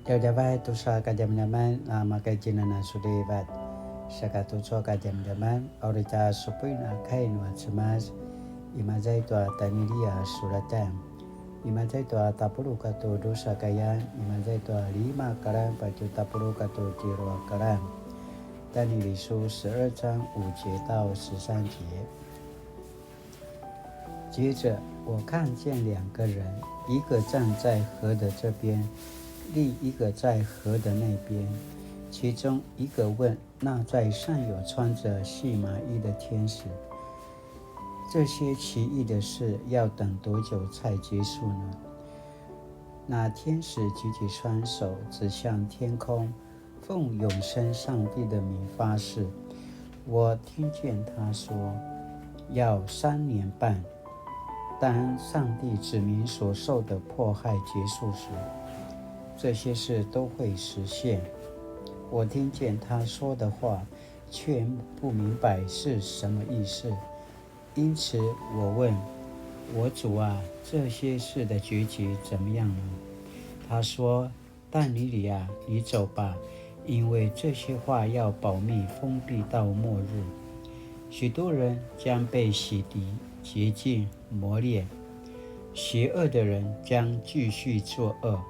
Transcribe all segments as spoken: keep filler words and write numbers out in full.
Djavadjavay tusa kadjamadjaman a makaitjinan a sulivat. Saka tucu a kadjamadjaman, a uri tja supuin a kai nua Cemas, imaza i tua Tanili a sulatan. Imaza i tua tapuluq katua drusa kayan, imaza i tua lima kalan patje tapuluq katua tjelu a kalan. 但以理书十二章五节到十三节。 接着我看见两个人，一个站在河的这边，另一个在河的那边。其中一个问那在上游穿着细麻衣的天使：“这些奇异的事要等多久才结束呢？”那天使举起双手指向天空，奉永生上帝的名发誓，我听见他说：“要三年半。”当上帝子民所受的迫害结束时，这些事都会实现。我听见他说的话，却不明白是什么意思。因此我问：“我主啊，这些事的结局怎么样呢？”他说：“但以理啊，你走吧，因为这些话要保密封闭到末日。许多人将被洗涤、洁净、磨练，邪恶的人将继续作恶，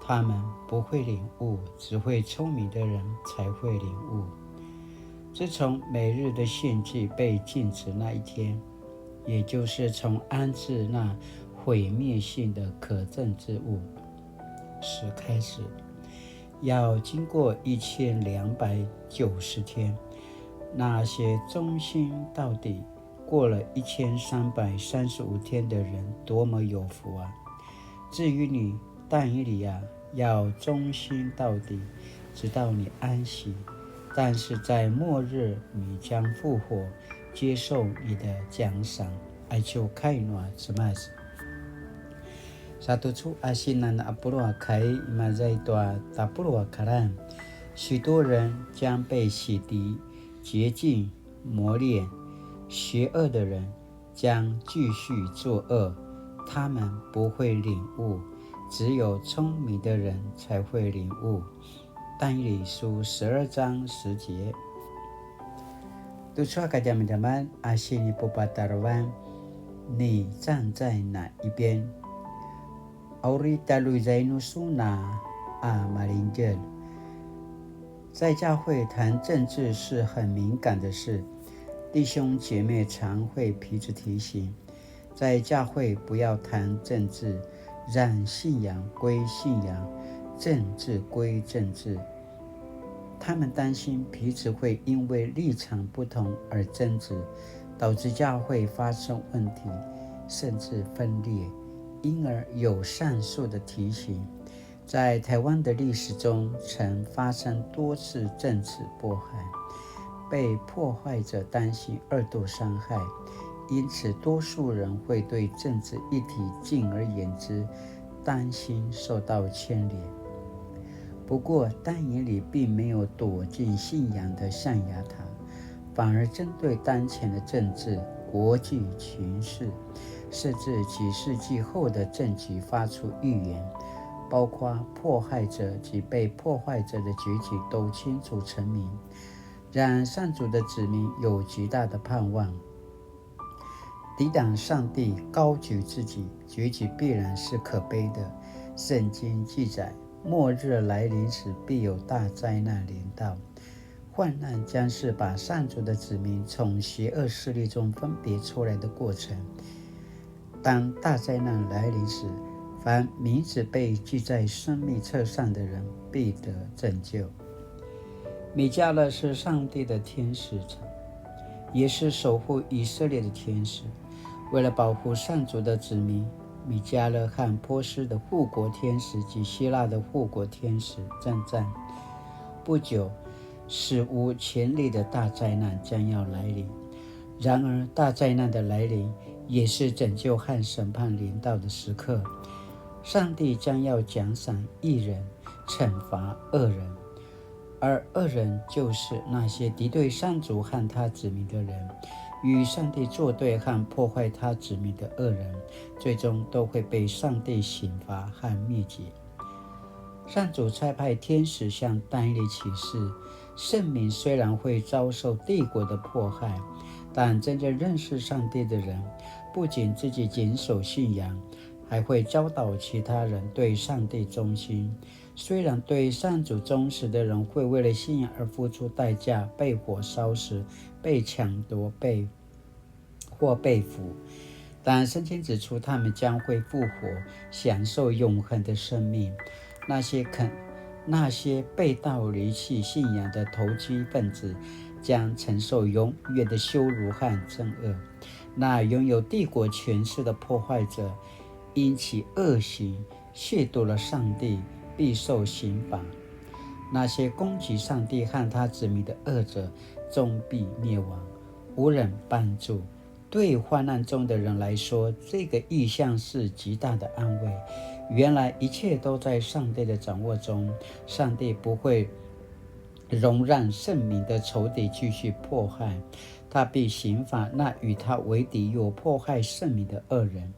他们不会领悟，只会聪明的人才会领悟。”自从每日的献祭被禁止那一天，也就是从安置那毁灭性的可憎之物时开始，要经过一千两百九十天，那些忠心到底过了一千三百三十五天的人多么有福啊！至于你，但以理啊，要忠心到底，直到你安息。但是在末日，你将复活，接受你的奖赏。Aicu kai nua Cemas. Sa tucu a sinan a puluq a kai, imaza i tua tapuluq a kalan. 许多人将被洗涤、洁净、磨练，邪恶的人将继续作恶，他们不会领悟，只有聪明的人才会领悟。但以理书十二章十节。Tucu a kadjamadjaman a sinipupatarevan, 你站在哪一边？ A uri tjaljuzay nu sun a malinggel. 在教会谈政治是很敏感的事，弟兄姐妹常会彼此提醒，在教会不要谈政治，让信仰归信仰，政治归政治。他们担心彼此会因为立场不同而争执，导致教会发生问题，甚至分裂。因而有上述的提醒，在台湾的历史中曾发生多次政治迫害，被迫害者担心二度伤害，因此多数人会对政治议题敬而远之，担心受到牵连。不过，但以理并没有躲进信仰的象牙塔，反而针对当前的政治、国际情势，甚至几世纪后的政局发出预言，包括迫害者及被迫害者的结局都清楚陈明，让上主的子民有极大的盼望。抵挡上帝高举自己，结局必然是可悲的。圣经记载，末日来临时必有大灾难临到。患难将是把上主的子民从邪恶势力中分别出来的过程。当大灾难来临时，凡名字被记在生命册上的人必得拯救。米迦勒是上帝的天使长，也是守护以色列的天使。为了保护上主的子民，米迦勒和波斯的护国天使及希腊的护国天使征战。不久，史无前例的大灾难将要来临。然而，大灾难的来临也是拯救和审判临到的时刻。上帝将要奖赏义人，惩罚恶人。而恶人就是那些敌对上主和他子民的人，与上帝作对和破坏他子民的恶人，最终都会被上帝刑罚和灭绝。上主差派天使向但以理启示，圣民虽然会遭受帝国的迫害，但真正认识上帝的人，不仅自己谨守信仰，还会教导其他人对上帝忠心。虽然对上主忠实的人会为了信仰而付出代价，被火烧死、被抢夺、被或被俘，但圣经指出，他们将会复活，享受永恒的生命。那些肯那些背道离弃信仰的投机分子将承受永远的羞辱和憎恶。那拥有帝国权势的破坏者，因其恶行亵渎了上帝，必受刑罚。那些攻击上帝和他子民的恶者，终必灭亡，无人帮助。对患难中的人来说，这个意象是极大的安慰。原来一切都在上帝的掌握中，上帝不会容让圣民的仇敌继续迫害，他必刑罚那与他为敌又迫害圣民的恶人。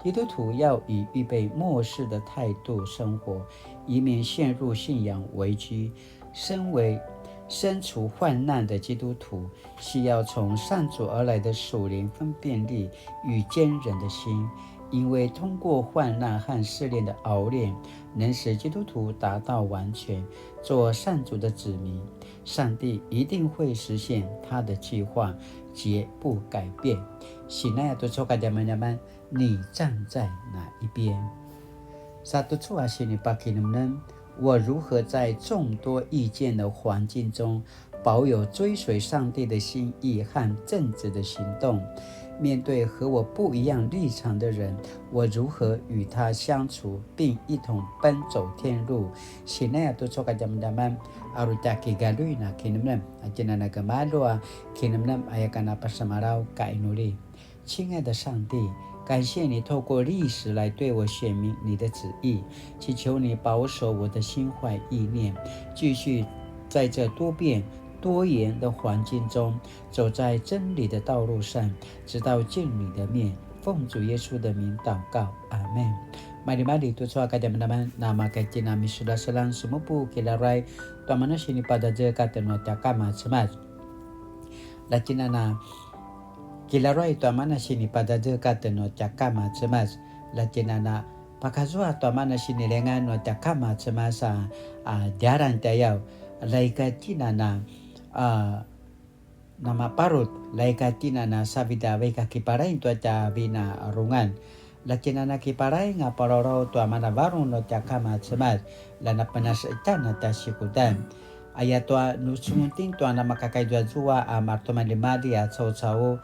基督徒要以预备末世的态度生活，以免陷入信仰危机。身为身处患难的基督徒，需要从上主而来的属灵分辨力与坚韧的心，因为通过患难和试炼的熬炼，能使基督徒达到完全，做上主的子民。上帝一定会实现他的计划，绝不改变。Sinaya tucu a kadjamadjaman, 你站在哪一边？Sa tucu a sinipakinemnem, 我如何在众多意见的环境中保有追随上帝的心意和正直的行动？面对和我不一样立场的人，我如何与他相处，并一同奔走天路？Sinaya tucu a kadjamadjaman, aru tja kigaljuin a kinemnem, a tjinana gemalju a kinemnem aya ken a pasemalaw ka inuli. 亲爱的上帝，感谢你透过历史来对我显明你的旨意，祈求你保守我的心怀意念，继续在这多变多元的环境中，走在真理的道路上，直到见你的面。奉主耶稣的名祷告，阿们。Maljimalji tucu a kadjamadjaman, na makatjina misulaselang semupu kilaruay, tua mana sinipadazekatj nua tja Kama Cemas. La tjinana kilaruay tua mana sinipadazekatj nua tja Kama Cemas. La tjinana pakazua tua mana sinilengan nua tja Kama Cemas a, a, djaran tjayaw. La ika tjinana, a, namaparut, la ika tjinana savida vaik a kiparaing tua tja vinarungan. La tjinana kiparaing a paroro tua mana varung nua tja Kama Cemas, la napenasetan a tja sikudan. Ayatua nu semuting tua namakakaizuazua a maretimaljimalji a caucau,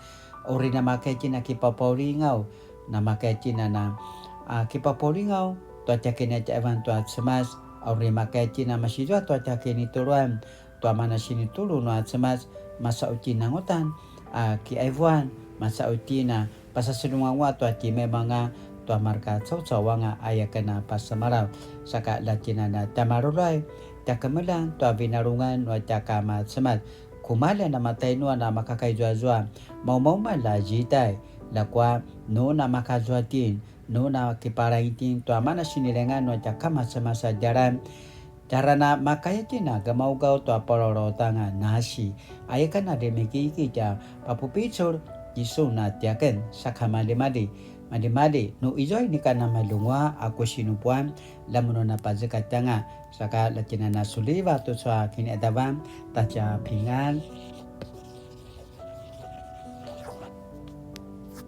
uri namakai tjina kipapaulingaw, namakai tjinana, a, kipapaulingaw tua tja kinatjaivan tua Cemas, uri makai tjina masizua tua tja kinituluan, tua mana sinitulu nua Cemas, masa uti nangutan a kiaivuan, masa uti na pasasedungangua tua timaimanga tua marka caucau anga aya ken a pasemalaw. Saka la tjinana tja marulay, tja kemeljang tua vinarungan nua tja Kama Cemas. Kumalja namatainu a namakakaizuazua, maumaumalj a zidai, lakua nu namakazua tjen, nu nakiparaing tjen tua mana sinilengan nua tja Kama Cemas a djalan. Tjara namakaya tjen a gemaugaw tua palalautanga nasi, aya ken a demikiki tja papupicul, isu na tiaken, saka maljimalji, maljimalji, nu izua inika namalunguaq a ku sinupuan, la mun nu napazekatj anga, saka la tjinana suliva tucu a kiniadavan, tatja pingan.